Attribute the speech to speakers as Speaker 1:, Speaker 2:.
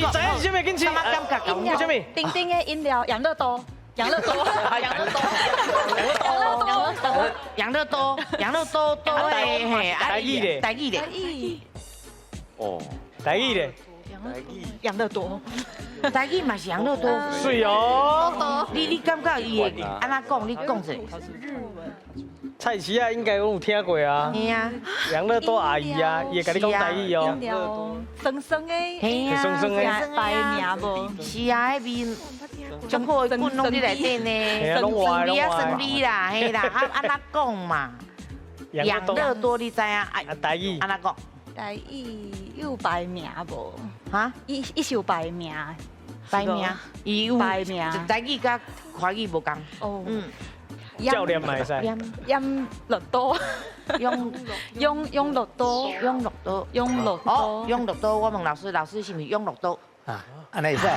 Speaker 1: 試，知影是啥物？緊試。
Speaker 2: 感覺感覺
Speaker 1: 叫啥物？
Speaker 3: 丁丁的飲料，養樂多，養樂多，養樂多，養樂多，
Speaker 2: 養樂多，養樂多多的嘿，
Speaker 1: 台語咧。
Speaker 2: 台語咧。
Speaker 4: 哦，
Speaker 1: 台語咧。
Speaker 3: 養樂多，
Speaker 2: 台語嘛是養樂多。
Speaker 1: 水哦。
Speaker 2: 你感覺伊會按怎講？你講一下。
Speaker 1: 菜市仔應該攏有聽過啊。
Speaker 2: 嘿啊。
Speaker 1: 養樂多阿姨啊，伊會共你講台語哦。
Speaker 3: 酸酸的，
Speaker 2: 嘿啊，
Speaker 1: 酸酸的。
Speaker 3: 白名無？
Speaker 2: 是啊，彼味足好的棍攏佇內底呢。
Speaker 1: 攏
Speaker 2: 酸味啊，酸味啦，嘿啦，啊按怎講嘛？養樂多你知影啊？
Speaker 1: 台語
Speaker 2: 按怎講？
Speaker 3: 台語有排名無？
Speaker 2: 哈？
Speaker 3: 伊是有排名。
Speaker 2: 排名？伊有
Speaker 3: 排名。
Speaker 2: 台語佮華語無仝。
Speaker 3: 哦。
Speaker 2: 嗯。
Speaker 1: 教練嘛會使。
Speaker 3: 養樂多。
Speaker 2: 養
Speaker 3: 養樂多。
Speaker 2: 養樂多。
Speaker 3: 養樂多。
Speaker 2: 哦，養樂多。我問老師，老師是毋是養樂多？
Speaker 5: 啊，按呢會使。